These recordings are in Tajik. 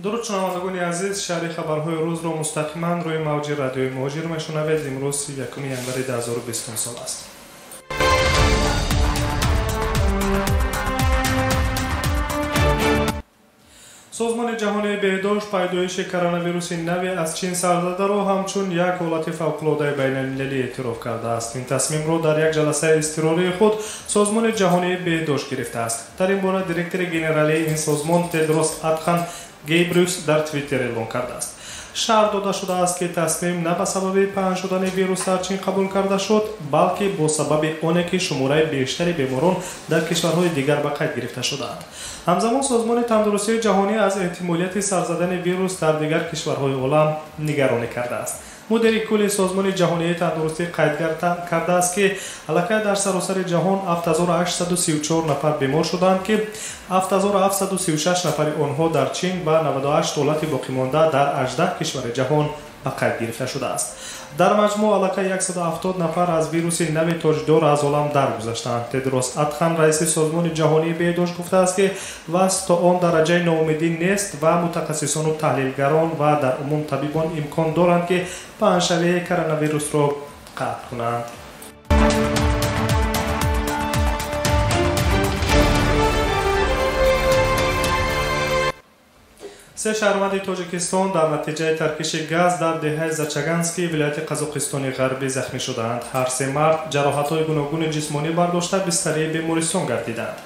Дуруд шунавандагони азиз, шарҳи хабарҳои рӯзро мустақиман рӯи мавҷи радиои Муҳоҷир мешунавед. Имрӯз 31 январи 2020 сол аст. Созмони ҷаҳонии беҳдошт пайдоиши коронавируси нави аз Чин сарзадаро ҳамчун як ҳолати фавқулодаи байналмилалӣ эътироф кардааст. Ин тасмимро дар як ҷаласаи изтирории худ Созмони ҷаҳонии беҳдошт гирифтааст. Дар ин бора директори генералии ин созмон Тедрос Адхан Гебриус дар Твиттер эълон кардааст. Шарҳ дода шудааст, ки тасмим на ба сабаби паҳн шудани вирус дар Чин қабул карда шуд, балки бо сабаби оне ки шумораи бештари беморон дар кишварҳои дигар ба қайд гирифта шудаанд. Ҳамзамон Созмони тандурустии ҷаҳонӣ аз эҳтимолияти сарзадани вирус дар дигар кишварҳои олам нигаронӣ кардааст. Мудири кулли Созмони ҷаҳонии тандурустӣ қайд кардааст, ки аллакай дар саросари ҷаҳон 7834 нафар бемор шуданд, ки 7736 нафари онҳо дар Чин ва 98 ҳолати боқимонда дар 18 кишвари ҷаҳон ба қайд гирифта шудааст. Дар маҷмӯъ аллакай 170 нафар аз вируси нави тоҷдор аз олам даргузаштанд. Тедрос Адхан, раиси Созмони ҷаҳонии беҳдошт, гуфтааст, ки вазъ то он дараҷаи ноумедӣ нест ва мутахассисону таҳлилгарон ва дар умум табибон имкон доранд, ки паҳншавии коронавирусро қатъ кунанд. Се шаҳрванди Тоҷикистон дар натиҷаи таркиши газ дар деҳаи Зачаганский вилояти Қазоқистони ғарбӣ захмӣ шудаанд. Ҳар се мард ҷароҳатҳои гуногуни ҷисмонӣ бардошта бистарии бемористон гардиданд.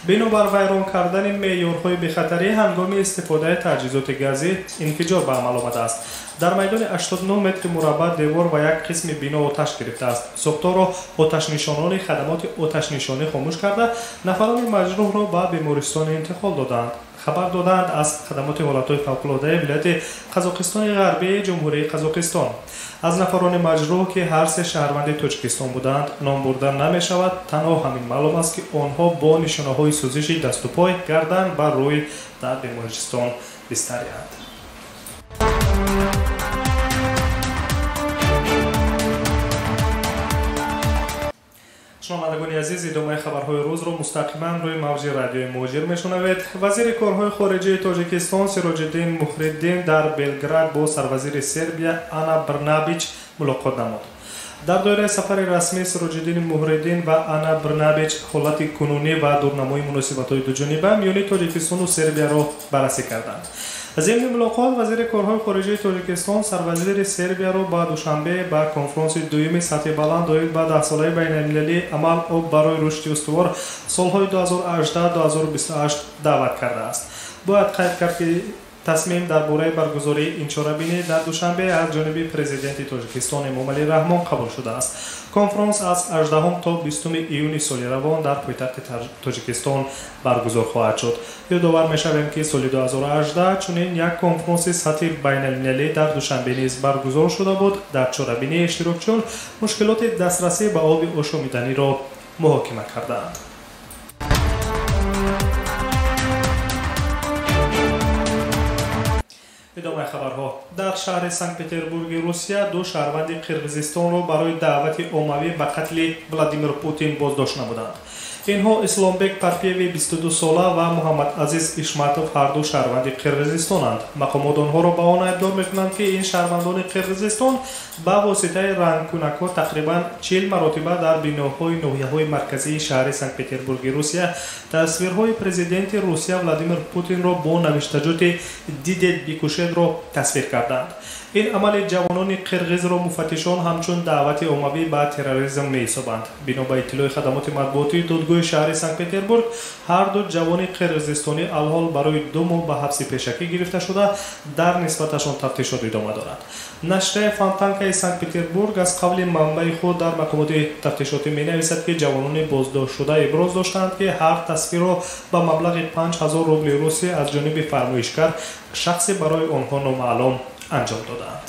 Бинобар вайрон кардани меъёрҳои бехатарӣ ҳангоми истифодаи таҷҳизоти газӣ инфиҷор ба амал омадааст. Дар майдони 89 метри мураббаъ девор ва як қисми бино оташ гирифтааст. Сӯхторро оташнишонони хадамоти оташнишонӣ хомӯш карда, нафарони маҷрӯҳро ба бемористон интиқол доданд. Хабар доданд аз хадамоти ҳолатҳои фавқулодаи вилояти Қазоқистони ғарбии Ҷумҳурии Қазоқистон. Аз нафарони маҷрӯҳ, ки ҳар се шаҳрванди Тоҷикистон буданд, ном бурда намешавад. Танҳо ҳамин маълум аст, ки онҳо бо нишонаҳои сӯзиши дасту пой, гардан ва рӯй дар бемористон бистариянд. Шунавандагони азиз, идомаи хабарҳои рӯзро мустақиман рӯи мавҷи радиои Муҳоҷир мешунавед. Вазири корҳои хориҷии Тоҷикистон Сироҷиддин Муҳриддин дар Белград бо сарвазири Сербия Ана Брнабич мулоқот намуд. Дар доираи сафари расмӣ Сироҷиддин Муҳриддин ва Ана Брнабич ҳолати кунунӣ ва дурнамои муносибатҳои дуҷониба миёни Тоҷикистону Сербияро баррасӣ карданд. Зимни мулоқот вазири корҳои хориҷии Тоҷикистон сарвазири Сербияро ба Душанбе ба конфронси дуюми сатҳи баланд доир ба даҳсолаи байналмилалии амал об барои рушди устувор солҳои 2018-2028 даъват кардааст. Бояд қайд кард, ки тасмим дар бораи баргузории ин чорабинӣ дар Душанбе аз ҷониби президенти Тоҷикистон Эмомалӣ Раҳмон қабул шудааст. Конфронс аз 18 то 20 июни соли равон дар пойтахти Тоҷикистон баргузор хоҳад шуд. Ёдовар мешавем, ки соли 2018 чунин як конфронси сатҳи байналмилалӣ дар Душанбе низ баргузор шуда буд. Дар чорабинии иштирокчиён мушкилоти дастрасӣ ба оби ошомиданиро муҳокима кардаанд. Идомаи хабарҳо. Дар шаҳри Санкт-Петербурги Русия ду шаҳрванди Қирғизистонро барои даъвати оммавӣ ба қатли Владимир Путин боздошт намуданд. Инҳо Исломбек Парпиеви 22 сола ва Муҳаммад Азиз Ишматов ҳарду шаҳрванди Қирғизистонанд. Мақомот онҳоро ба он айбдор мекунанд, ки ин шаҳрвандони Қирғизистон ба воситаи рангкунакҳо тақрибан 40 маротиба дар биноҳои ноҳияҳои марказии шаҳри Санкт-Петербурги Русия тасвирҳои президенти Русия Владимир Путинро бо навиштаҷоти «Дидед бикушедро» тасвир карданд. Ин амали ҷавонони қирғизро муфаттишон ҳамчун даъвати оммавӣ ба терроризм меҳисобанд. Бино ба иттилои хадамоти матбуотии додгоҳи шаҳри Санкт-Петербург, ҳар ду ҷавони қирғизистонӣ алҳол барои 2 моҳ ба ҳабси пешакӣ гирифта шуда, дар нисбаташон тафтишот идома дорад. Нашрияи Фонтанкаи Санкт-Петербург аз қавли манбаи худ дар мақомоти тафтишотӣ менависад, ки ҷавонони боздоштшуда иброз доштанд, ки ҳар тасвирро ба маблағи 5000 рубли русӣ аз ҷониби фармоишгар шахсе барои онҳо номаълум анҷом додаанд.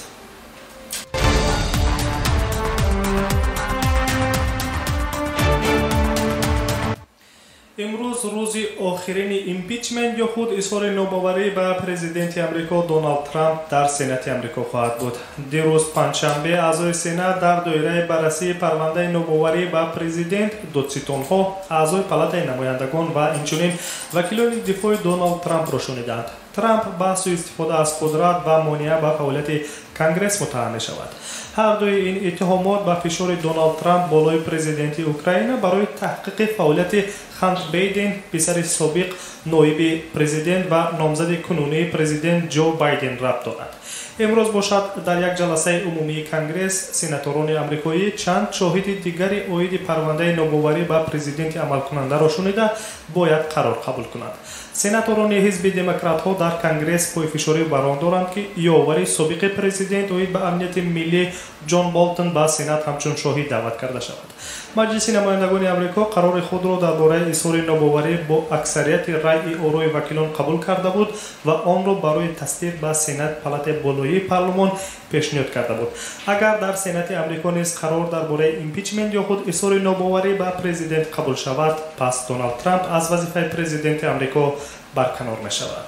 Имрӯз рӯзи охирини импичмент ё худ изҳори нобоварӣ ба президенти Амрико Доналд Трамп дар Сенати Амрико хоҳад буд. Дирӯз панҷшанбе аъзои Сенат дар доираи баррасии парвандаи нобоварӣ ба президент додситонҳо, аъзои палатаи намояндагон ва инчунин вакилони дифои Доналд Трампро шуниданд. Трамп ба суистифода аз қудрат ва монеа ба фаъолияти Конгресс муттаҳам мешавад. Ҳар дуи ин иттиҳомот ба фишори Доналд Трамп болои президенти Украина барои таҳқиқи фаъолияти Хант Бейден, писари собиқ ноиби президент ва номзади кунунии президент Ҷо Байден рабт дорад. Имрӯз бошад, дар як ҷаласаи умумии Конгресс сенаторони амрикоӣ чанд шоҳиди дигари оиди парвандаи нобоварӣ ба президенти амалкунандаро шунида бояд қарор қабул кунанд. Сенаторони ҳизби демократҳо дар Конгресс пойфишорӣ бар он доранд, ки ёвари собиқи президент оид ба амнияти миллӣ Ҷон Болтон ба Сенат ҳамчун шоҳид даъват карда шавад. Маҷлиси намояндагони Амрико қарори худро дар бораи изҳори нобоварӣ бо аксарияти раъи орои вакилон қабул карда буд ва онро барои тасдиқ ба Сенат, палатаи болоии парлумон, пешниҳод карда буд. Агар дар Сенати Амрико низ қарор дар бораи импичмент ё худ изҳори нобоварӣ ба президент қабул шавад, пас Доналд Трамп аз вазифаи президенти Амрико барканор мешавад.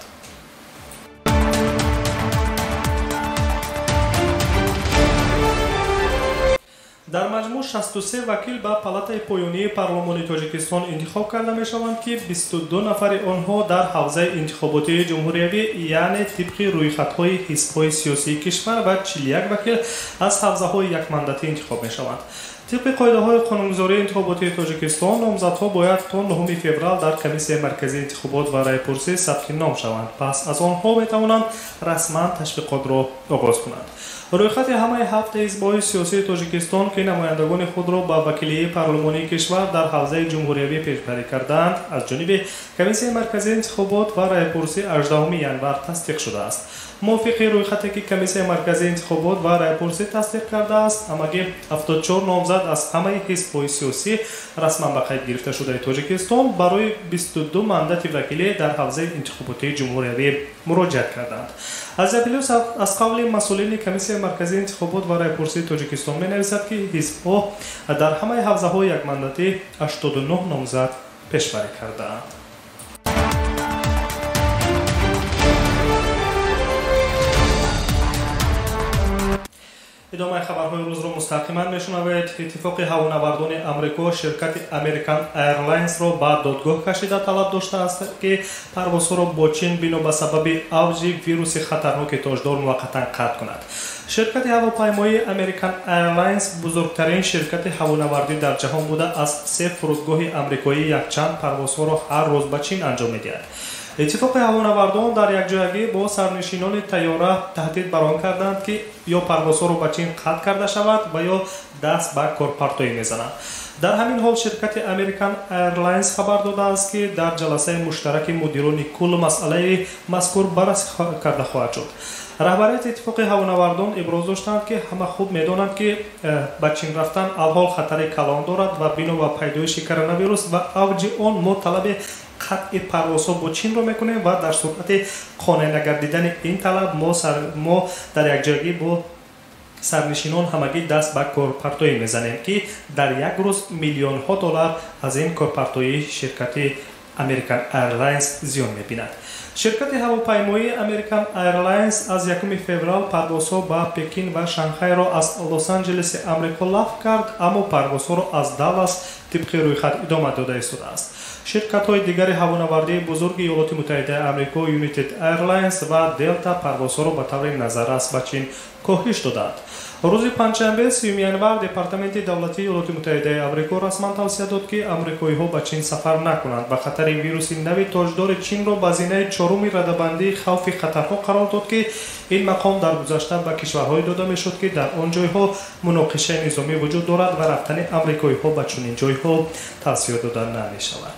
Дар маҷмӯъ 63 вакил ба палатаи поёнии парлумони Тоҷикистон интихоб карда мешаванд, ки 22 нафари онҳо дар ҳавзаи интихоботии ҷумҳуриявӣ, яъне тибқи рӯйхатҳои ҳизбҳои сиёсии кишвар, ва 41 вакил аз ҳавзаҳои якмандатӣ интихоб мешаванд. Тибқи қоидаҳои қонунгузории интихоботии Тоҷикистон, номзадҳо бояд то 9 феврал дар Комиссияи марказии интихобот ва раъйпурсӣ сабти ном шаванд. Пас аз онҳо метавонанд расман ташвиқотро оғоз кунанд. Рӯйхати ҳамаи ҳафт ҳизбҳои сиёсии Тоҷикистон, ки намояндагони худро ба вакилии парлумонии кишвар дар ҳавзаи ҷумҳуриявӣ пешбарӣ кардаанд, аз ҷониби Комиссияи марказии интихобот ва раъйпурсӣ 18 январ тасдиқ шудааст. Мувофиқи рӯйхате, ки Комиссияи марказии интихобот ва раъйпурсӣ тасдиқ кардааст, ҳамагӣ 74 номзад аз ҳамаи ҳизбҳои сиёсӣ расман ба қайд гирифташудаи Тоҷикистон барои 22 мандати вакилӣ дар ҳавзаи интихоботии ҷумҳуриявӣ муроҷиат карданд. Азия Плюс аз қавли масъулини Комиссияи марказии интихобот ва раъйпурсии Тоҷикистон менависад, ки ҳизбҳо дар ҳамаи ҳавзаҳои якмандатӣ 89 номзад пешбарӣ кардаанд. Идомаи хабарҳои рӯзро мустақиман мешунавед. Иттифоқи ҳавонавардони Амрико ширкати American Airlines-ро ба додгоҳ кашида талаб доштааст, ки парвозҳоро бо Чин бино ба сабаби авҷи вируси хатарноки тоҷдор муваққатан қатъ кунад. Ширкати ҳавопаймоии American Airlines бузургтарин ширкати ҳавонавардӣ дар ҷаҳон буда, аз се фурудгоҳи амрикоӣ якчанд парвозҳоро ҳар рӯз ба Чин анҷом медиҳад. Иттифоқи ҳавонавардон дар якҷоягӣ бо сарнишинони тайёра таҳдид бар он карданд, ки ё парвозҳоро ба Чин қатъ карда шавад ва ё даст ба корпартоӣ мезананд. Дар ҳамин ҳол ширкати American Airlines хабар додааст, ки дар ҷаласаи муштараки мудирони кулл масъалаи мазкур баррасӣ карда хоҳад шуд. Раҳбарияти иттифоқи ҳавонавардон иброз доштанд, ки ҳама хуб медонанд, ки ба Чин рафтан алҳол хатари калон дорад ва бино ба пайдоиши коронавирус ва авҷи он мо талаби қатъи парвозҳо бо Чинро мекунем ва дар сурати қонеъ нагардидани ин талаб мо дар якҷоягӣ бо сарнишинон ҳамагӣ даст ба корпартоӣ мезанем, ки дар як рӯз миллионҳо доллар аз ин корпартоии ширкати American Airlines зиён мебинад. Ширкати ҳавопаймоии American Airlines аз 1 феврал парвозҳо ба Пекин ва Шанхайро аз Лос-Анҷелеси Амрико лағв кард, аммо парвозҳоро аз Даллас тибқи рӯйхат идома дода истодааст. Ширкатҳои дигари ҳавонавардии бузурги Иёлоти Муттаҳидаи Амрико, United Airlines ва Delta, парвозҳоро ба таври назаррас ба Чин коҳиш додаанд. Рӯзи панҷшанбе, 30 январ, Департаменти давлатии Иёлоти Муттаҳидаи Амрико расман тавсия дод, ки амрикоиҳо ба Чин сафар накунанд ва хатари вируси нави тоҷдори Чинро ба зинаи чоруми радабандии хавфи хатарҳо қарор дод, ки ин мақом дар гузашта ба кишварҳое дода мешуд, ки дар он ҷойҳо муноқишаи низомӣ вуҷуд дорад ва рафтани амрикоиҳо ба чунин ҷойҳо тавсия дода намешавад.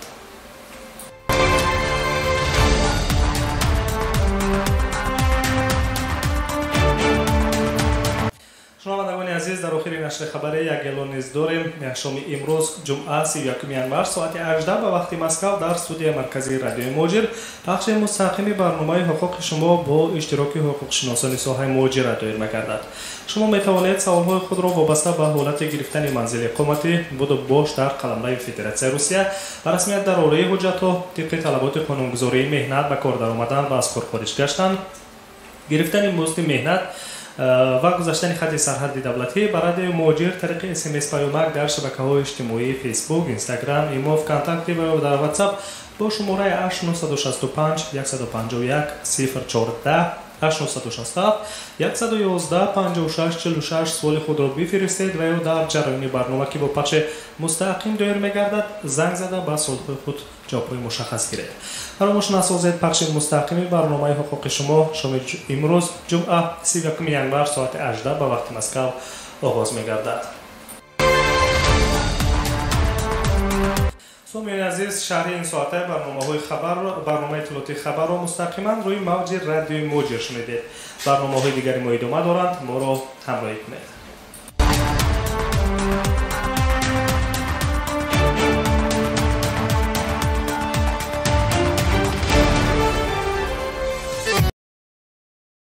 Шунавандагони азиз, дар охири нашри хабаре як эълон низ дорем. Шоми имрӯз, ҷумъа, 31 январ, соати 18 ба вақти Москав дар студияи марказии радиои Муҳоҷир пахши мустақими барномаи ҳуқуқи шумо бо иштироки ҳуқуқшиносони соҳаи муҳоҷират доир мегардад. Шумо метавонед саволҳои худро вобаста ба ҳолати гирифтани манзили иқоматӣ, буду бош дар қаламрави Федератсияи Русия ва расмият дар орои ҳуҷҷатҳо тибқи талаботи қонунгузории меҳнат, ба кор даромадан ва аз кор хориҷ гаштан, гирифтани музди меҳнат Ва гузаштани хати сарҳади давлатӣ ба радиои Муҳоҷир тариқи СМС паёмак дар шабакаҳои иҷтимоӣ Фейсбук, Инстаграм, Имо, Вконтакте ва ё дар Ватсап бо шумораи 8965 151 014 8967 111 56 46 суоли худро бифиристед ва ё дар ҷараёни барнома, ки бо пахши мустақим доир мегардад, занг зада ба суолҳои худ ҷавобҳои мушаххас гиред. Фаромӯш насозед, пахши мустақими барномаи ҳуқуқи шумо шоми имрӯз, ҷумъа, 31 январ, соати 18 ба вақти Москав оғоз мегардад. Сомиёни азиз, шарҳи ин соатаи барномаҳои хабар, барномаи иттилоотии хабарро мустақиман рӯи мавҷи радиои Муҳоҷир шунидед. Барномаҳои дигари мо идома доранд, моро ҳамроҳӣ кунед.